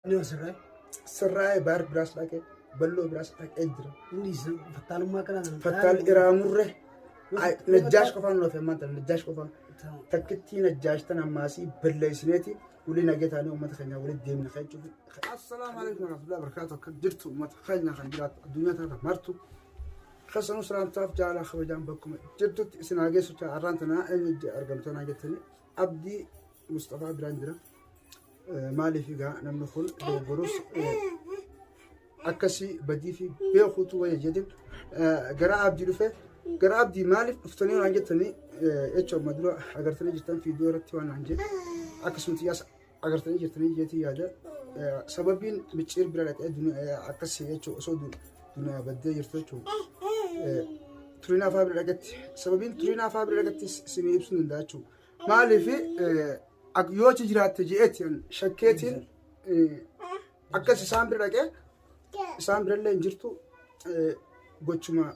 Inni sirraa'e. Sirraa'ee baar biraas dhaqee balloo biraas dhaqee jira. Inni fattaalummaa kana. Fattaal iraamurre najjaash qofaan nuuf ammaan tana najjaash qofaan takkittii najjaash tan ammaasii balleessineeti waliin nagee taanee uummata keenya waliin deemna kan jechuuf. Assalaamu alaikum warahmatullahi wabarakatuh akka jirtu uummata keenya kan jiraattu addunyaa tana martu. Keessanuu salaamtaaf jaalaa kabajaan bakkuma jirtutti isin haa geessu har'aan tanaa eenyu argamtanaa jettanii abdii Mustafaa biraan jira. Maaliif egaa namni kun dogoggorus akkasii badii fi beekuutu wayya jedhin gara abdii dhufe gara abdii maaliif dhuftanii waan jettanii jecha amma dura agartanii jirtan fiidiyoo irratti waan naan jedhe akkasumatti yaas agartanii jirtanii jeetii yaada sababiin micciir bira dhaqee akkasii jechuun osoo duniyaa baddee jirtu jechuun turinaa fa'aa bira dhaqetti sababiin turinaa fa'aa bira dhaqetti isinii ibsuu danda'a jechuudha. Maaliif yoo achi jiraatte je'eeti shakkeetiin akkas isaan bira dhaqee isaan birallee hin jirtu gochuma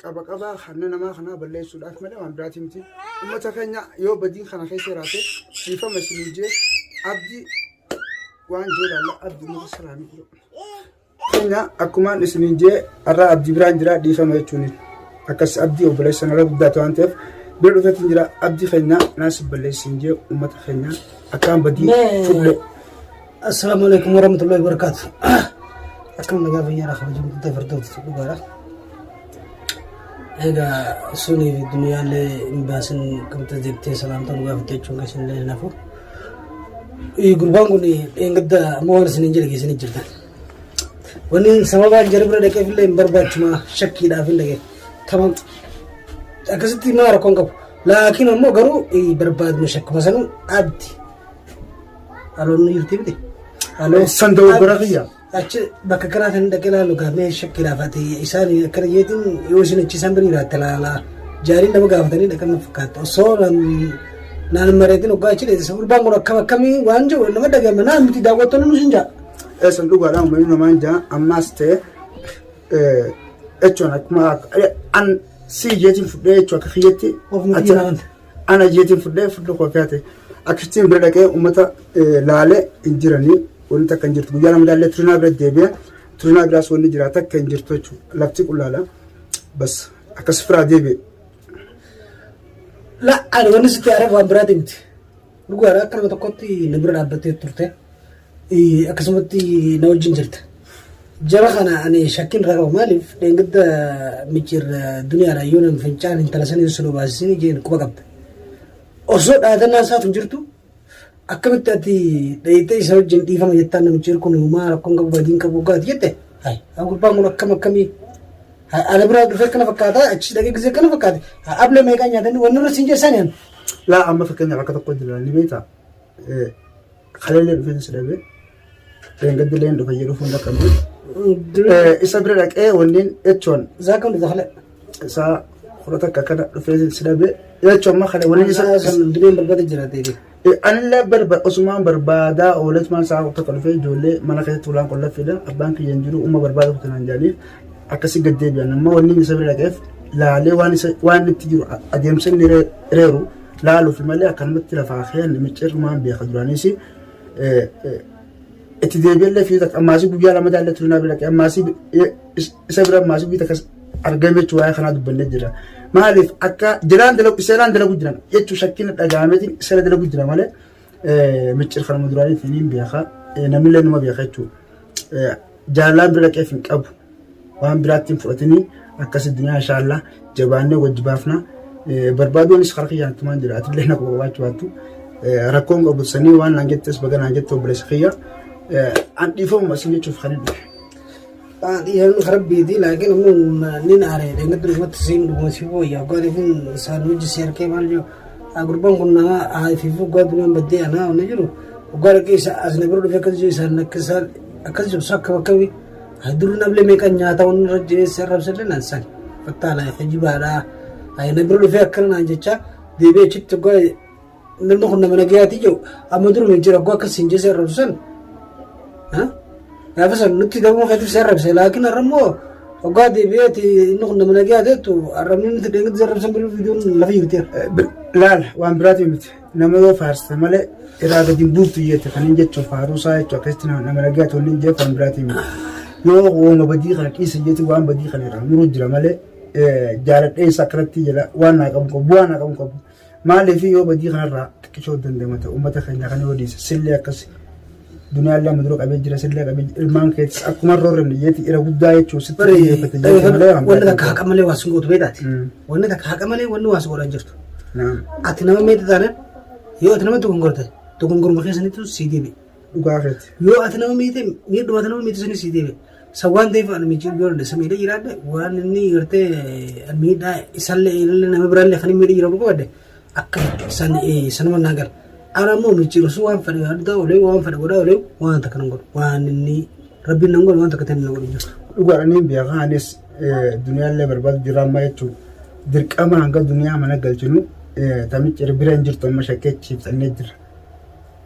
qaba qabaa hanna namaa kanaa balleessuudhaaf malee waan biraatii miti. Uummata keenya yoo badiin kana keessa jiraate dhiifama isiniin jee abdii waan jiru ilaalla abdii uummata salaamii jiru. Keenya akkumaan isiniin jee har'a abdii biraan jira dhiifama jechuun akkas abdii obboleessa narra guddaatu waan ta'eef bira dhufeetiin jira abdii keenya naas balleessin jee uummata keenya akkaan badii fudhe. Assalaamu alaikum warahmatullahi wabarakatuh. Akkam nagaa fayyaadha kabajamtoota hordoftoota dhugaadha. Egaa sunii fi duniyaallee hin baasin kamta jettee salaamta nu gaafatte jechuun keessan illee hin hafu. Gurbaan kun dheengadda amma waan isin hin jedhe keessanii jirtan. Wanni sababaan jara bira dhaqeef illee hin barbaachuma shakkiidhaaf hin dhaqe. Tamam akkasitti maa rakkoon qabu. Laakiin ammoo garuu barbaaduma shakkuma sanuu abdi. Aloon nu jirti miti. Aloo San dogoggora kiyya. Achi bakka kanaa kan dhaqee ilaalu gaafnee shakkiidhaaf ati isaan akkana jeetiin yoo isin achi isaan bira jiraatte ilaalaa jaariin nama gaafatanii dhaqan na fakkaata osoo naan mareetiin hoggaa achi dheedhisa gurbaan kun akkam akkamii waan jiru nama dhagama naan miti daawwattoonni nu sin jaa. Eessan dhugaadha uummanni namaan jaa ammaas ta'e jechuun akkuma an si jeetiin fudhee jechuun akka kiyyatti Ofuma kiyya naan. Ana jeetiin fudhee fudhu koo fe'ate akkasitti bira dhaqee uummata laalee hin jiranii wanti takka hin jirtu guyyaa lama daallee turinaa bira deebi'e turinaa biraas wanni jira takka hin jirtu jechuudha lafti qullaadha bas akkas firaa deebi'e. La ani wanni sitti aaree waan biraati miti. Dhugaadha akka nama tokkotti na bira dhaabbattee turte. Akkasumatti na wajjin jirta. Jara kana ani shakkiin irraa qaba maaliif dheengadda micciir duniyaadha yoo nan fincaan intala sanii sun obaasisin jeen quba qabda. Osoo dhaadannaa isaatu hin jirtu akkamitti ati dhayitee isa wajjin dhiifama jettaan namichi kun maa rakkoon qabu badiin qabu gaati jette hay gurbaan kun akkam akkamii hay ana biraa dhufee akkana fakkaata achi dhaqee gisee akkana fakkaate ablee meeqaa nyaatanii wanni irra siin jeessaan yan. Laa amma fakkeenyaaf akka tokko jira ni beektaa kaleellee dhufee si dhabee dheengaddi illee dhufa jedhu fuula qabdu. Isa bira dhaqee wanneen jechuun Isaa kam dhufa kalee. isaa 11 akkana dhufee si dhabee jechuun amma kana wanneen isa. Dureen barbaada jira ta'e. Anillee barba osumaan barbaadaa ooletumaan sa'a tokko dhufee ijoollee mana keessatti ulaan qollaffiidha abbaan kiyya hin jiru umma barbaada kutanaan jedhanii akkasii gad deebi'an amma wanni isa bira dhaqeef laalee waan isa waan itti jiru adeemsa inni reeru laaluuf malee akkanumatti lafaa keen micciirrumaan beeka duraanis itti deebi'ellee fi ammaasii guyyaa lama daallee turinaa bira dhaqee ammaasii isa bira ammaasii guyyaa takkas argame jechuun waa'ee kanaa dubbannee jira. Maaliif akka jiraan dalagu seeraan dalagu jiran jechuun shakkiin dhaga'ameetiin seera dalagu jira malee micciir kanuma duraanii fi niin beeka namni numa beeka jechuudha. Jaalallaan bira dhaqeef hin qabu. Waan biraatti hin fudhatinii akkasi duniyaa inshaallaa jabaannee wajji baafna. Barbaaduunis karaa kiyyaan tumaan jira atillee na quba qabaachuu baattu. Rakkoon qabu sanii waan naan jettes baga naan jette obboleessa kiyya. An dhiifamuma isin jechuuf kan hin dhufe. Dhiifamni rabbiiti laakiin ammoo nin aare dheengadda dhugumatti siin dhuguma si wayya hoggaan ifin isaan hojii si harkee maal jiru gurbaan kun nama ifiif hoggaa duniyaan baddee anaa wanni jiru hoggaa dhaqee isa as na bira dhufee akkas jiru isaan akka isaan akkas jiru sakka bakka dur namle meeqa nyaata wanni irra jiree si arrabsallee naan san fattaala kijibaadha na bira dhufee akkana naan jecha deebi'ee achitti hoggaa namni kun nama nagayaati jiru amma duruma hin jira akkas hin jesse arrabsu san gaafa san nutti dabuu keetiif si arrabse laakiin har'a immoo hoggaa deebi'eeti inni kun nama nagayaa jettu arrabni nuti dheengaddi arrabsan biluu viidiyoon lafa jirteera. Laal waan biraatii miti nama yoo faarsite malee irraa gadi hin buuftu jette kan hin jechuun faaruu isaa jechuun akkasitti nama nagaa tolli hin jeef waan biraatii miti. Yoo wooma badii kana dhiisa jetti waan badii kana irraa muruu jira malee jaaladhee isa akkanatti jedha waan naa qabu qabu bu'aa naa qabu qabu. Maaliif yoo badii kanarraa xiqqishoo dandamata uummata keenya kana yoo dhiise sillee akkas duniyaallee amma dura qabee jira sillee qabee jira ilmaan keetis akkuma roorremne jeeti ira guddaa jechuun sitti xiyyeeffate jeeti malee waan Wanni biraatii takka haqa malee waa sin gootu beektaati. Wanni takka haqa malee wanni waa si godhan jirtu. Naam. Ati nama meeti taanaan yoo ati nama dogongorte dogongoruma keessanittu sii deebi'a. Dhugaa keeti. Yoo ati nama miite miidhuma ati nama miite sanis sii deebi'a. San waan ta'eef ani miiccii yoo danda'e miidhee jiraadhe waan inni gartee miidhaa isallee illee nama biraallee kan inni miidhee jiraatu qabadde akka san sanuma naa gala. Ana immoo miiccii osoo waan fedhe addaa olee waan fedhe godhaa olee waan takka nan godhu waan inni rabbiin nan godhu waan takka ta'e nan godhu jiru. Dhugaadha niin beeka anis duniyaallee barbaadu jira amma jechuun dirqama hanga duniyaa mana galchinu tamichi bira hin jirtu amma shakkee ciibsannee jira.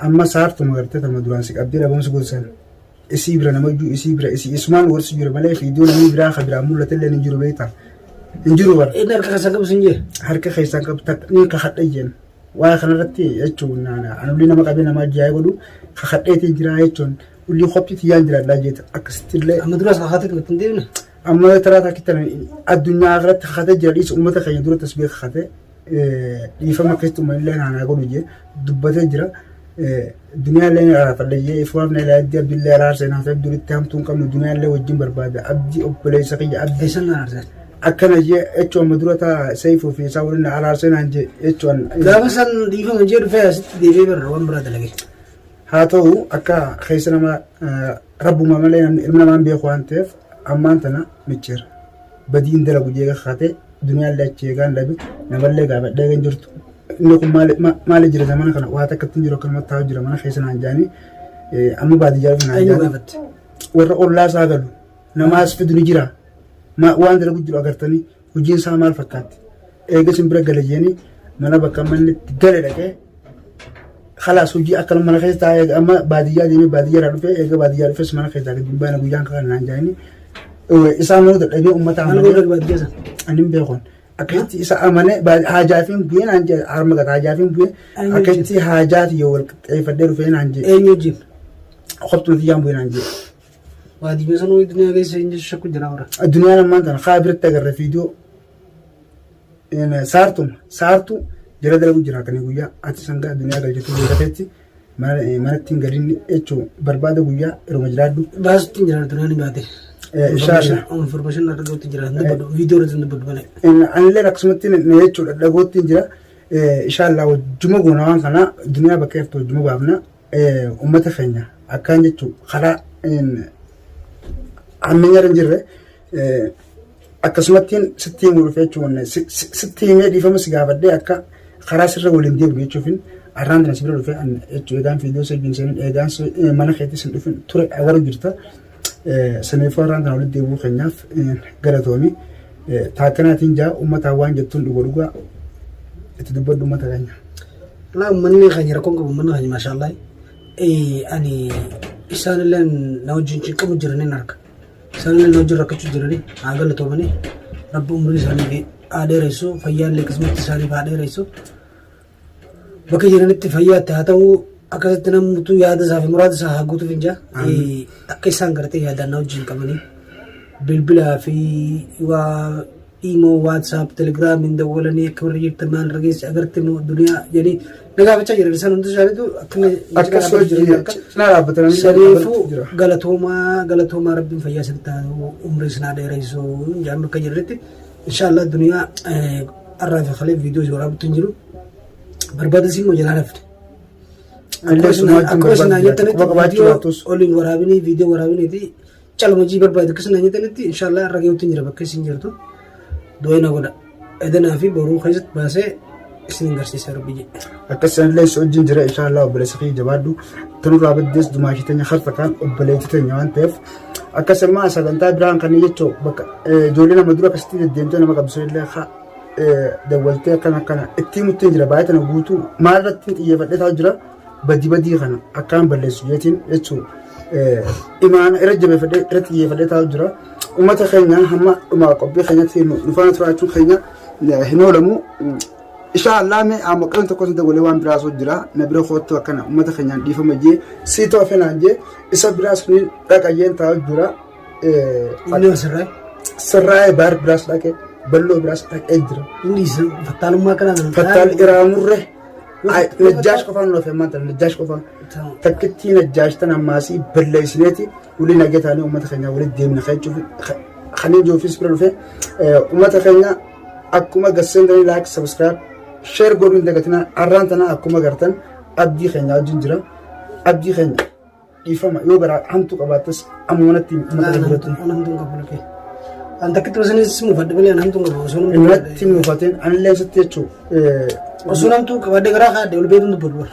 Amma saartuma gartee tama duraan si qabdee dhabamsi godhan isii bira nama iyyuu isii bira isii isumaan gorsi jira malee fiidiyoo namni biraa ka biraan mul'ate illee hin jiru beektaa hin jiru bara Inni harka keessan qabu sin jee. harka keessaan qabu takka ni kakadha jeen waa'ee kanarratti jechuun an ulii nama qabee nama ajjaa'ee godhu kakadheetiin jira jechuun ulii kophii tiyyaan jiraadhaa jeeta akkasitti illee Amma duraas kakatee turte hin deemne. amma taraa takkitti addunyaa irratti kakatee jira dhiisa uummata keenya dura tasbee kakatee dhiifama akkasitti uummanni illee naanaa godhu jee dubbatee jira. Duniyaa illee ni araarfadha jee ifuwaaf na ilaalti abdii illee araarsee naaf abdii hamtuu hin qabnu duniyaa illee wajjin barbaada abdii obboleessa kiyya abdii Eessan na araarsee? akkana jee jechuun amma dura taa seeyfuu fi isaa waliin na araarsee naan jee jechuun Gaafa san dhiifama jee dhufee asitti deebi'ee barra waan biraa dalage. haa ta'u akka keessa nama rabbuma malee namni ilma namaan beeku waan ta'eef ammaan tana micciira badiin dalagu jee kakatee duniyaallee achi eegaan dhabe namallee gaafadhee kan jirtu inni kun maali jira zamana kana waa takka ittiin jiru akkanumatti taa'u jira mana keessa naan jaanii amma baadiyyaa dhufe naan Eenyu jaanii gaafatte? warra ollaa isaa galu namaas fidu ni jira waan dalagu jiru agartanii hojiin isaa maal fakkaatti eega isin bira gale jeeni mana bakka manni itti gale dhaqee khalaas hojii akkana mana keessa taa'ee eega amma baadiyyaa deemee baadiyyaa irraa dhufee eega baadiyyaa dhufes mana keessaa gadi hin baane guyyaan kana naan jaanii isaan mana dadhabee uummata Maal amanee godhu baadiyyaa sana? ani hin beekun akkasitti isa amane haajaafiin bu'ee naan jedhe harma gata haajaafiin bu'ee Eenyu akkasitti haajaati yoo wal qixxeeffadhee dhufee naan jedhe Eenyu wajjin? qoftuu tiyyaan bu'ee naan jedhe. Baadiyyaa sana wayii duniyaa keessa hin jiru shakku jira warra. Addunyaan ammaan tana kaa biratti agarra viidiyoo saartuma saartu jala dalagu jira kan guyyaa ati sangaa addunyaa galchitu beekateetti manatti hin galinni jechuun barbaada guyyaa yeroo jiraadhu. Baasutti hin jira duniyaan hin baate. Inshallah. Information argatutti jira hin dubbadhu viidiyoo irratti hin dubbadhu malee. Anillee akkasumatti na jechuudha dhagootti hin jira. Inshallah wajjuma goona waan kana duniyaa bakka jirtu wajjuma baafna. Uummata keenya akkaan jechuun karaa hammeenya irra hin jirre akkasumattiin sitti himuu dhufe jechuun sitti himee dhiifama si gaafadhee akka karaa sirra waliin deemnu jechuufin arraan tana si bira dhufe jechuun eegaan fiidiyoo si wajjin seenin eegaan mana keetti sin dhufin ture agaru jirta. Saniifuu arraan tana walitti deebi'uu keenyaaf galatoomi. Taakkanaatiin jaa uummataan waan jettuun dhuga dhugaa itti dubbadhu uummata keenya. Laa uummanni keenya rakkoon qabu uummanni keenya maashaallah. Ani isaan illee na wajjin cinqamu jiraniin arga. Isaan illee na wajjin rakkachuu jiranii haa galatoomanii rabbi umrii isaanii haa dheeressu fayyaa illee akkasumatti isaaniif haa dheeressu. Bakka jiranitti fayyaatti haa ta'u akkasitti namtu yaada isaa fi muraada isaa haa guutuuf hin jaa. Akka isaan gartee yaadaan na wajjin qabanii bilbilaa fi waa Imo, WhatsApp, Telegram hin dawwalanii akka warra jirtan maal irra geesse agarte moo duniyaa jedhanii na gaafachaa jiran isaan hundi isaaniitu akkana Akkas hojii cinaa dhaabbatanii Saniifuu galatoomaa galatoomaa rabbiin fayyaa isinitti haa ta'u umrii isin haa dheeressu jaan bakka jirretti inshaallah duniyaa har'aa fi kalee viidiyoo si waraabutti hin jiru barbaada siin moo jalaa lafte. Akkuma isin jettanitti viidiyoo oliin waraabinii viidiyoo waraabiniiti Caluma jii barbaadu akka isin jettanitti inshaallah irra ga'uutti jira bakka isin jirtu du'ee na godha. Edanaa fi boruu keessatti baasee isin hin garsiisa rabbi jedhe. Akkasumallee si wajjin jira inshaallah obboleessa kiyya jabaadhu. Tanurraa baddees dumaashii teenya harka kaan obboleettii teenya waan ta'eef akkasuma sagantaa biraan kan jechuun bakka ijoollee nama dura akkasitti deddeemtee nama qabdu illee dawwaltee akkana akkana ittiin muttiin jira baay'ee tana guutuu maalirratti xiyyeeffadhee taa'u jira. badii badii kana akkaan balleessu jeetiin jechuun imaana irra jabeeffadhee irra xiyyeeffadhee taa'u jira. Uummata keenya hamma dhuma qophii keenyatti nu faana turaachuun keenya hin oolamu. Insha Allah mee amma qaban tokko sin dabalee waan biraa osoo jira na bira koottu akkana uummata keenyaan dhiifama jee sii ta'u naan jee isa biraas ni dhaqa jeen taa'u jira. Inni sirraa. Sirraa'ee baar biraas dhaqe balloo biraas dhaqee jira. Inni fattaalummaa kana. Fattaal iraamurre najjaash qofaan nuuf ammaan tana najjaash qofaan takkittii najjaash tan ammaasii balleessineeti waliin nagee taanee uummata keenya waliin deemna jechuuf kanneen joofis bira dhufe uummata keenya akkuma gasseentanii like subscribe share godhuu hin dagatinaa. Arraan tana akkuma gartan abdii keenya wajjin jira. Abdii keenya, dhiifama yoo garaa hamtuu qabaattes ammanatti uummata keenya biratti. An hamtuun qabu lakkee. An takkitti basinis muufadhe malee an hamtuun qabu. Osoo namni Natti muufateen anillee sitti jechuu Osoo namtuu qabadhe garaa kaadhe ol beekuun dubbatu bara.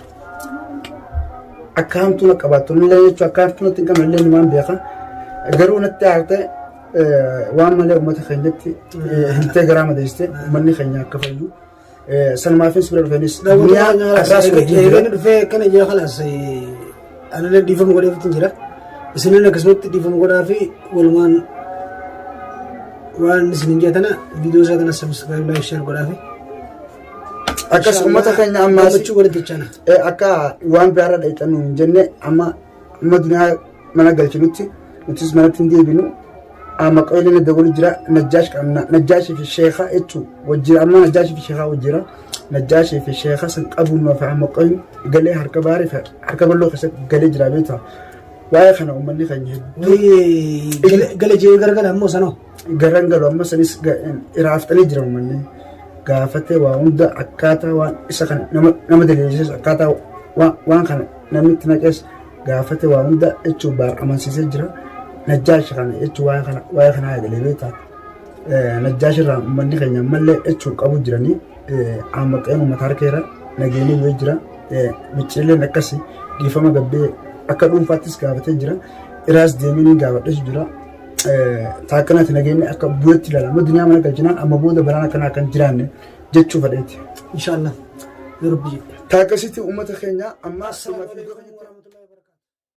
Akka hamtuu na qabaattu illee jechuu akka hamtuu natti hin qabne illee numaan beeka. Garuu natti aarte, waan malee uummata keenyatti himtee garaa madeessite. Uummanni keenya akka fayyu sanumaafis bira dhufeenis duniyaa har'aas wajjin jira. Eegani dhufee akkana jira, kalaas anallee dhiifama godheefitti jira. Isinillee akkasumatti dhiifama godhaa fi walumaan waan isin hin jeetana viidiyoo isaa kana subscribe, like, share godhaa fi. Akkas uummata keenya ammaas gammachuu walitti jechaana. Akka waan biraarra dheexannu hin jenne. Amma amma duniyaa mana galchinutti nutis manatti hin deebinu. Amma qoylee na dabalu jira, najjaash qabna, najjaashii fi sheekha jechuu wajjira. Amma najjaashii fi sheekha wajjira, najjaashii fi sheekha san qabuun nuuf amma qoyin galee harka baarii fi harka bal'oo keessatti galee jira beektaa. Waa'ee kana uummanni keenya hedduu Gale jee gargala ammoo sanoo. Garan galu amma sanis iraaftanii jira. Uummanni gaafatee waa hunda akkaataa waan isa kana nama daleesses, akkaataa waan kana namni itti naqes gaafate, waa hunda jechuun baar amansiisee jira. Najjaash kana jechuun waa'ee kana eegalee beektaa. Najjaash irraa uummanni keenya ammallee jechuun qabu jiranii amma qe'een uummata harkeera nageenii bu'ee jira. Micciirleen akkasi dhiifama gabbee akka dhuunfaattis gaafatee jira. Iraas deemee ni gaafadhetu jira. Taakkanatti nageenyi akka bu'etti ilaala. Amma duniyaa mana galchinaan amma booda balaan akkanaa akka hin jiraanne jechuu fedheeti. Inshaallah. Yoo Rabbi jedhe. Taakkasitti uummata keenya amma. Assalaamu alaikum warahmatullahi.